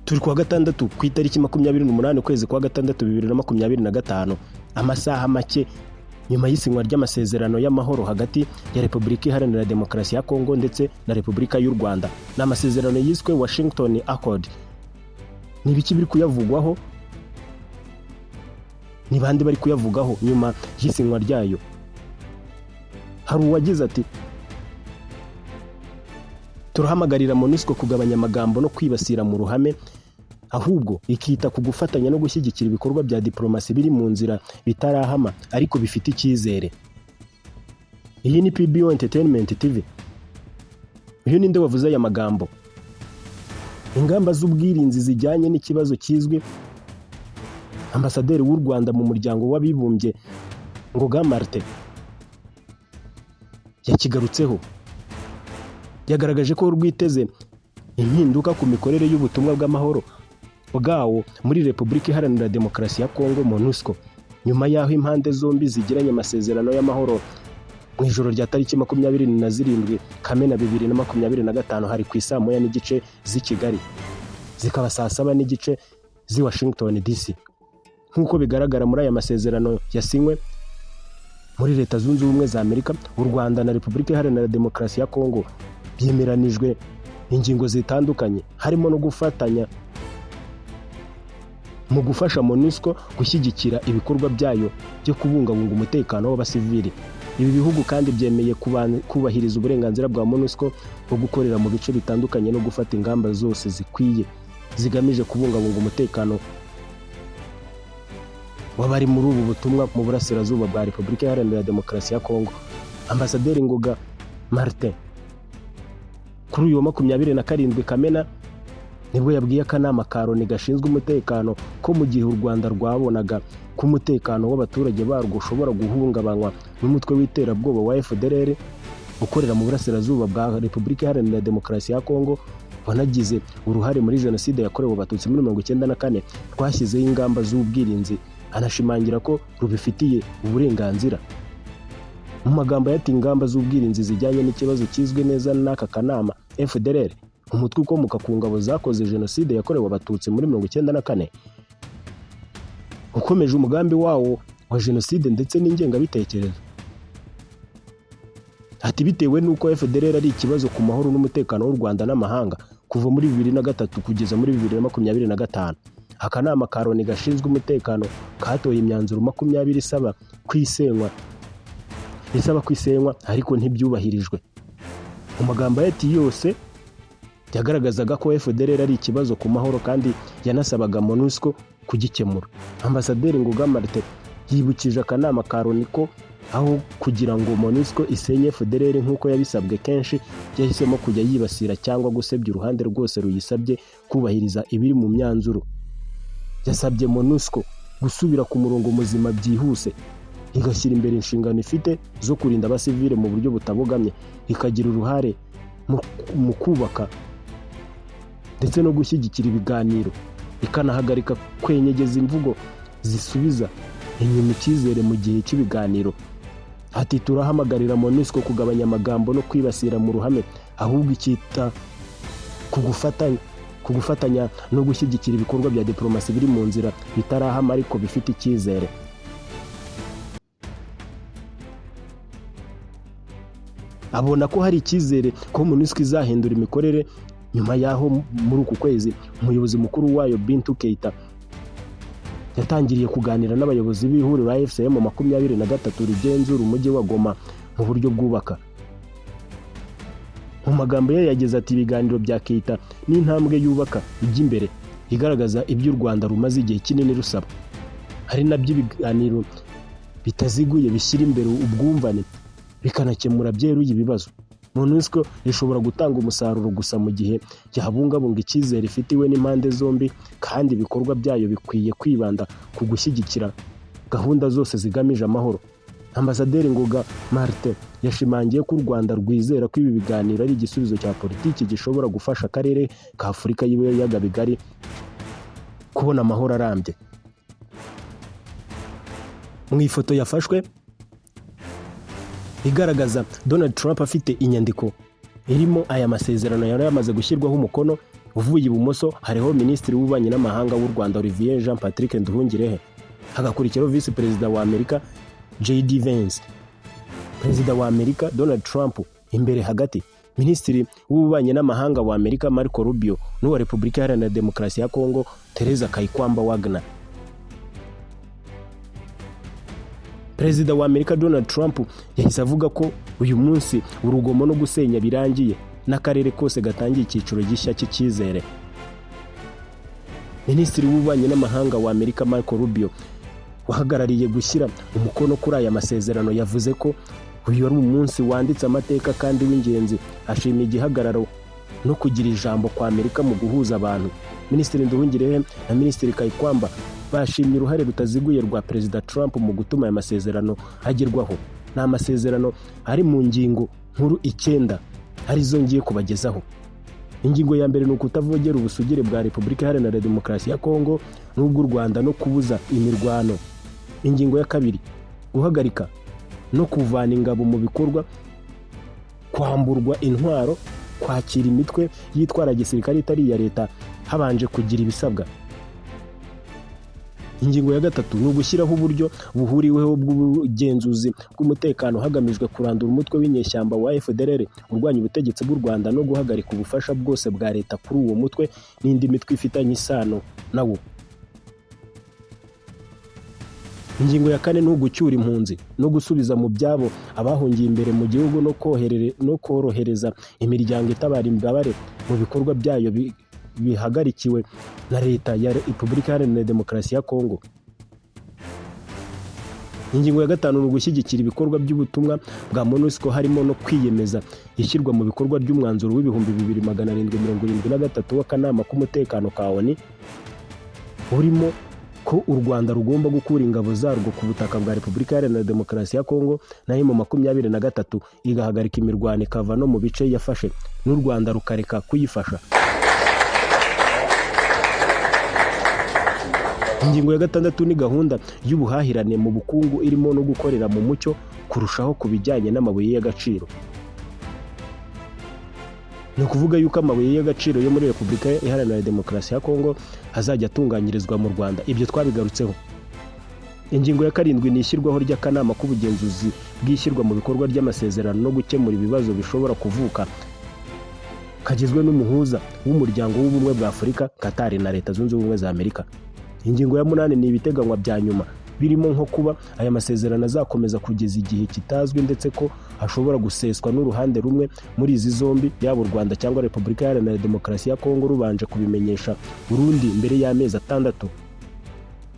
Turi kuwa gatandatu, ku itariki 28, ukwezi kwa gatandatu, 2025, amasaha make nyuma y'isinywa ry'amasezerano y'amahoro hagati ya Repubulika Iharanira Demokarasi ya Kongo ndetse na Repubulika y'u Rwanda. Ni amasezerano yiswe Washington Accord. Ni ibiki biri kuyavugwaho? Ni bande bari kuyavugaho nyuma y'isinywa ryayo? Hari uwagize ati: "Turahamagarira MONUSCO kugabanya amagambo no kwibasira mu ruhame, ahubwo ikita ku gufatanya no gushyigikira ibikorwa bya diplomasi biri mu nzira bitarahama ariko bifite icyizere." Iyi ni PBO Entertainment TV. Uyu ninde wavuze aya magambo? Ingamba z'ubwirinzi zijyanye n'ikibazo kizwi. Ambasaderi w'u Rwanda mu Muryango w'Abibumbye, Ngoga Martin, yakigarutseho. Yagaragaje ko rwiteze impinduka ku mikorere y'ubutumwa bw'amahoro bwawo muri Repubulika Iharanira Demokarasi ya Kongo, MONUSCO, nyuma y'aho impande zombi zigiranye amasezerano y'amahoro mu ijoro rya tariki 27 Kamena 2025. Hari ku isaa 1:30 z'i Kigali, zikaba saa 7:30 z'i Washington DC. Nk'uko bigaragara muri aya masezerano yasinywe muri Leta Zunze Ubumwe za Amerika, u Rwanda na Repubulika Iharanira Demokarasi ya Kongo byemeranijwe ingingo zitandukanye, harimo no gufatanya mu gufasha MONUSCO gushyigikira ibikorwa byayo byo kubungabunga umutekano w'abasivili. Ibi bihugu kandi byemeye kubahiriza uburenganzira bwa MONUSCO bwo gukorera mu bice bitandukanye no gufata ingamba zose zikwiye zigamije kubungabunga umutekano w'abari muri ubu butumwa mu burasirazuba bwa Repubulika Iharanira Demokarasi ya Kongo. Ambasaderi Ngoga Martin kuri uyu wa 27 Kamena nibwo yabwiye akanama ka Loni gashinzwe umutekano ko mu gihe u Rwanda rwabonaga ko umutekano w'abaturage barwo ushobora guhungabanywa n'umutwe w'iterabwoba wa FDLR ukorera mu burasirazuba bwa Repubulika Iharanira Demokarasi ya Kongo, wanagize uruhare muri Jenoside yakorewe Abatutsi muri 94, rwashyizeho ingamba z'ubwirinzi, anashimangira ko rubifitiye uburenganzira. Mu magambo yati: "Ingamba z'ubwirinzi zijyanye n'ikibazo kizwi neza n'aka kanama, FDLR, umutwe ukomoka ku ngabo zakoze Jenoside yakorewe Abatutsi muri 94, ukomeje umugambi wawo wa Jenoside ndetse n'ingengabitekerezo." Ati: "Bitewe n'uko FDLR ari ikibazo ku mahoro n'umutekano w'u Rwanda n'amahanga kuva muri 2003 kugeza muri 2025, akanama ka Loni gashinzwe umutekano katoye imyanzuro 20 isaba kwisenywa, ariko ntibyubahirijwe." Mu magambo ye ati yose yagaragazaga ko FDLR ari ikibazo ku mahoro kandi yanasabaga MONUSCO kugikemura. Ambasaderi Ngoga Martin yibukije akanama ka Loni ko aho kugira ngo MONUSCO isenye FDLR nk'uko yabisabwe kenshi, yahisemo kujya yibasira cyangwa gusebya uruhande rwose ruyisabye kubahiriza ibiri mu myanzuro. Yasabye MONUSCO gusubira ku murongo muzima byihuse, igashyira imbere inshingano ifite zo kurinda abasivile mu buryo butabogamye, ikagira uruhare mu kubaka ndetse no gushyigikira ibiganiro, ikanahagarika kwenyegeza imvugo zisubiza inyuma icyizere mu gihe cy'ibiganiro. Ati: "Turahamagarira MONUSCO kugabanya amagambo no kwibasira mu ruhame, ahubwo ikita ku gufatanya no gushyigikira ibikorwa bya diplomasi biri mu nzira bitarahama ariko bifite icyizere." Abona ko hari icyizere ko MONUSCO izahindura imikorere nyuma y'aho muri uku kwezi umuyobozi mukuru wayo, Bintou Keita, yatangiriye kuganira n'abayobozi b'ihuriro AFC M 23 rigenzura umujyi wa Goma mu buryo bwubaka. Mu magambo ye yagize ati: "Ibiganiro bya Keita ni intambwe yubaka ijya imbere, igaragaza ibyo u Rwanda rumaze igihe kinini rusaba, hari nabyo ibiganiro bitaziguye bishyira imbere ubwumvane, bikanakemura byeruye ibibazo. MONUSCO ishobora gutanga umusaruro gusa mu gihe yabungabunga icyizere ifitiwe n'impande zombi, kandi ibikorwa byayo bikwiye kwibanda ku gushyigikira gahunda zose zigamije amahoro." Ambasaderi Ngoga Martin yashimangiye ko u Rwanda rwizera ko ibi biganiro ari igisubizo cya politiki gishobora gufasha akarere ka Afurika y'Ibiyaga Bigari kubona amahoro arambye. Mu ifoto yafashwe igaragaza Donald Trump afite inyandiko irimo aya masezerano yari yamaze gushyirwaho umukono. Uvuye ibumoso hariho Minisitiri w'Ububanyi n'Amahanga w'u Rwanda, Olivier Jean Patrick Nduhungirehe, hagakurikiraho Visi Perezida wa Amerika JD Vance, Perezida wa Amerika Donald Trump imbere hagati, Minisitiri w'Ububanyi n'Amahanga wa Amerika Marco Rubio n'uwa Repubulika Iharanira Demokarasi ya Kongo Teresa Kayikwamba Wagner. Perezida wa Amerika Donald Trump yahise avuga ko uyu munsi urugomo no gusenya birangiye, n'akarere kose gatangiye icyiciro gishya cy'icyizere. Minisitiri w'Ububanyi n'Amahanga wa Amerika Marco Rubio, wahagarariye gushyira umukono kuri aya masezerano, yavuze ko uyu ari umunsi wanditse amateka kandi w'ingenzi, ashima igihagararo no kugira ijambo kwa Amerika mu guhuza abantu. Minisitiri Nduhungirehe na Minisitiri Kayikwamba bashimye uruhare rutaziguye rwa Perezida Trump mu gutuma aya masezerano agerwaho. Ni amasezerano ari mu ngingo nkuru 9, arizo ngiye kubagezaho. Ingingo ya mbere ni ukutavogera ubusugire bwa Repubulika Iharanira Demokarasi ya Kongo n'ubw'u Rwanda no kubuza imirwano. Ingingo ya kabiri, guhagarika no kuvana ingabo mu bikorwa, kwamburwa intwaro, kwakira imitwe yitwara gisirikare itari iya leta habanje kugira ibisabwa. Ingingo ya gatatu ni ugushyiraho uburyo buhuriweho bw'ubugenzuzi bw'umutekano hagamijwe kurandura umutwe w'inyeshyamba wa FDLR urwanya ubutegetsi bw'u Rwanda no guhagarika ubufasha bwose bwa leta kuri uwo mutwe n'indi mitwe ifitanye isano nawo. Ingingo ya kane ni ugucyura impunzi no gusubiza mu byabo abahungiye imbere mu gihugu no korohereza imiryango itabara imbabare mu bikorwa byayo bihagarikiwe na leta ya Repubulika Iharanira Demokarasi ya Kongo. Ingingo ya gatanu ni ugushyigikira ibikorwa by'ubutumwa bwa MONUSCO, harimo no kwiyemeza ishyirwa mu bikorwa ry'umwanzuro w'2773 w'akanama k'umutekano ka ONU, urimo ko u Rwanda rugomba gukura ingabo zarwo ku butaka bwa Repubulika Iharanira Demokarasi ya Kongo, naho mu 23 igahagarika imirwano ikava no mu bice yafashe, n'u Rwanda rukareka kuyifasha. Ingingo ya gatandatu ni gahunda y'ubuhahirane mu bukungu irimo no gukorera mu mucyo kurushaho ku bijyanye n'amabuye y'agaciro. Ni ukuvuga yuko amabuye y'agaciro yo muri Repubulika Iharanira Demokarasi ya Kongo azajya atunganyirizwa mu Rwanda. Ibyo twabigarutseho. Ingingo ya karindwi ni ishyirwaho ry'akanama k'ubugenzuzi bw'ishyirwa mu bikorwa ry'amasezerano no gukemura ibibazo bishobora kuvuka, kagizwe n'umuhuza w'umuryango w'ubumwe bwa Afurika, Qatar na Leta Zunze Ubumwe za Amerika. Ingingo ya munani ni ibiteganywa bya nyuma, birimo nko kuba aya masezerano azakomeza kugeza igihe kitazwi, ndetse ko ashobora guseswa n'uruhande rumwe muri izi zombi, yaba u Rwanda cyangwa Repubulika Iharanira Demokarasi ya Kongo, rubanje kubimenyesha urundi mbere y'amezi 6.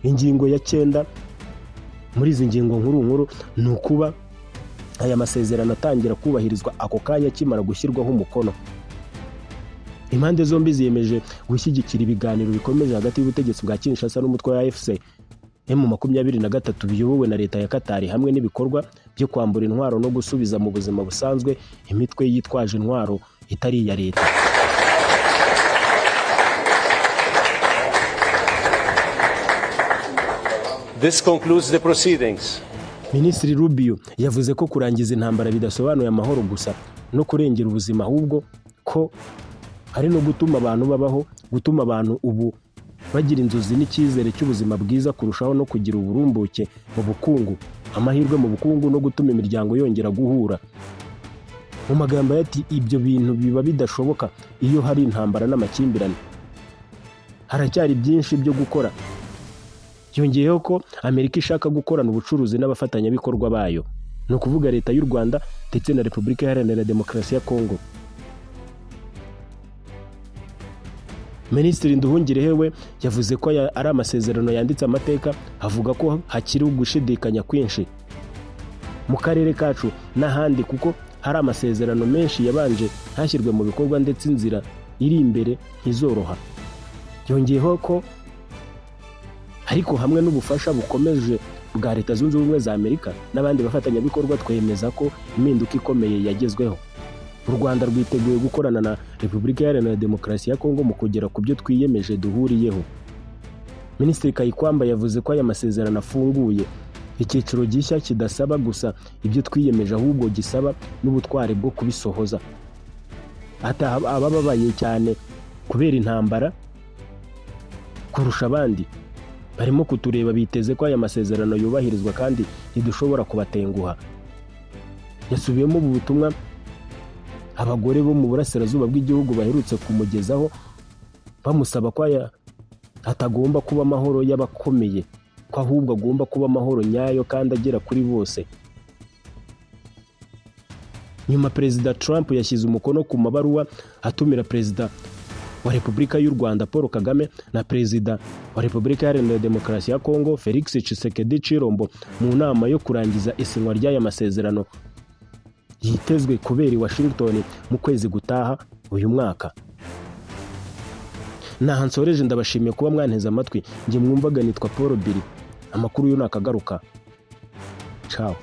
Ingingo ya 9 muri izi ngingo nkuru ni ukuba aya masezerano atangira kubahirizwa ako kanya akimara gushyirwaho umukono. Impande zombi ziyemeje gushyigikira ibiganiro bikomeje hagati y'ubutegetsi bwa Kinshasa n'umutwe wa AFC M23 biyobowe na leta ya Qatar, hamwe n'ibikorwa byo kwambura intwaro no gusubiza mu buzima busanzwe imitwe yitwaje intwaro itari iya leta. This concludes the proceedings. Minisitiri Rubio yavuze ko kurangiza intambara bidasobanuye amahoro gusa no kurengera ubuzima, ahubwo ko hari no gutuma abantu babaho, gutuma abantu ubu bagira inzozi n'icyizere cy'ubuzima bwiza kurushaho, no kugira uburumbuke mu bukungu, amahirwe mu bukungu, no gutuma imiryango yongera guhura. Mu magambo ati ibyo bintu biba bidashoboka iyo hari intambara n'amakimbirane. Haracyari byinshi byo gukora. Yongeyeho ko Amerika ishaka gukorana ubucuruzi n'abafatanyabikorwa bayo, ni ukuvuga leta y'u Rwanda ndetse na Repubulika Iharanira Demokarasi ya Kongo. Minisitiri Nduhungirehe we yavuze ko ari amasezerano yanditse amateka, avuga ko hakiri ugushidikanya kwinshi mu karere kacu n'ahandi, kuko hari amasezerano menshi yabanje ntashyirwe mu bikorwa, ndetse inzira iri imbere ntizoroha. Yongeyeho ko ariko hamwe n'ubufasha bukomeje bwa Leta Zunze Ubumwe za Amerika n'abandi bafatanyabikorwa, twemeza ko impinduka ikomeye yagezweho. U Rwanda rwiteguye gukorana na Repubulika Iharanira Demokarasi ya Kongo mu kugera ku byo twiyemeje duhuriyeho. Minisitiri Kayikwamba yavuze ko aya masezerano afunguye icyiciro gishya kidasaba gusa ibyo twiyemeje, ahubwo gisaba n'ubutwari bwo kubisohoza. Ati abababaye cyane Kubera intambara kurusha abandi. Barimo kutureba, biteze ko aya masezerano yubahirizwa kandi ntidushobora kubatenguha." Yasubiyemo ubu butumwa abagore bo mu burasirazuba bw'igihugu baherutse kumugezaho, bamusaba ko aya atagomba kuba amahoro y'abakomeye, ko ahubwo agomba kuba amahoro nyayo kandi agera kuri bose. Nyuma Perezida Trump yashyize umukono ku mabaruwa atumira Perezida wa Repubulika y'u Rwanda Paul Kagame na Perezida wa Repubulika Iharanira Demokarasi ya Kongo Felix Tshisekedi Chilombo mu nama yo kurangiza isinywa ry'aya masezerano yitezwe kubera i Washington mu kwezi gutaha uyu mwaka. Naha nsoreje, ndabashimiye kuba mwanteze amatwi. Njye mwumvaga nitwa Paul Billy. Amakuru yo nakagaruka. Ciao.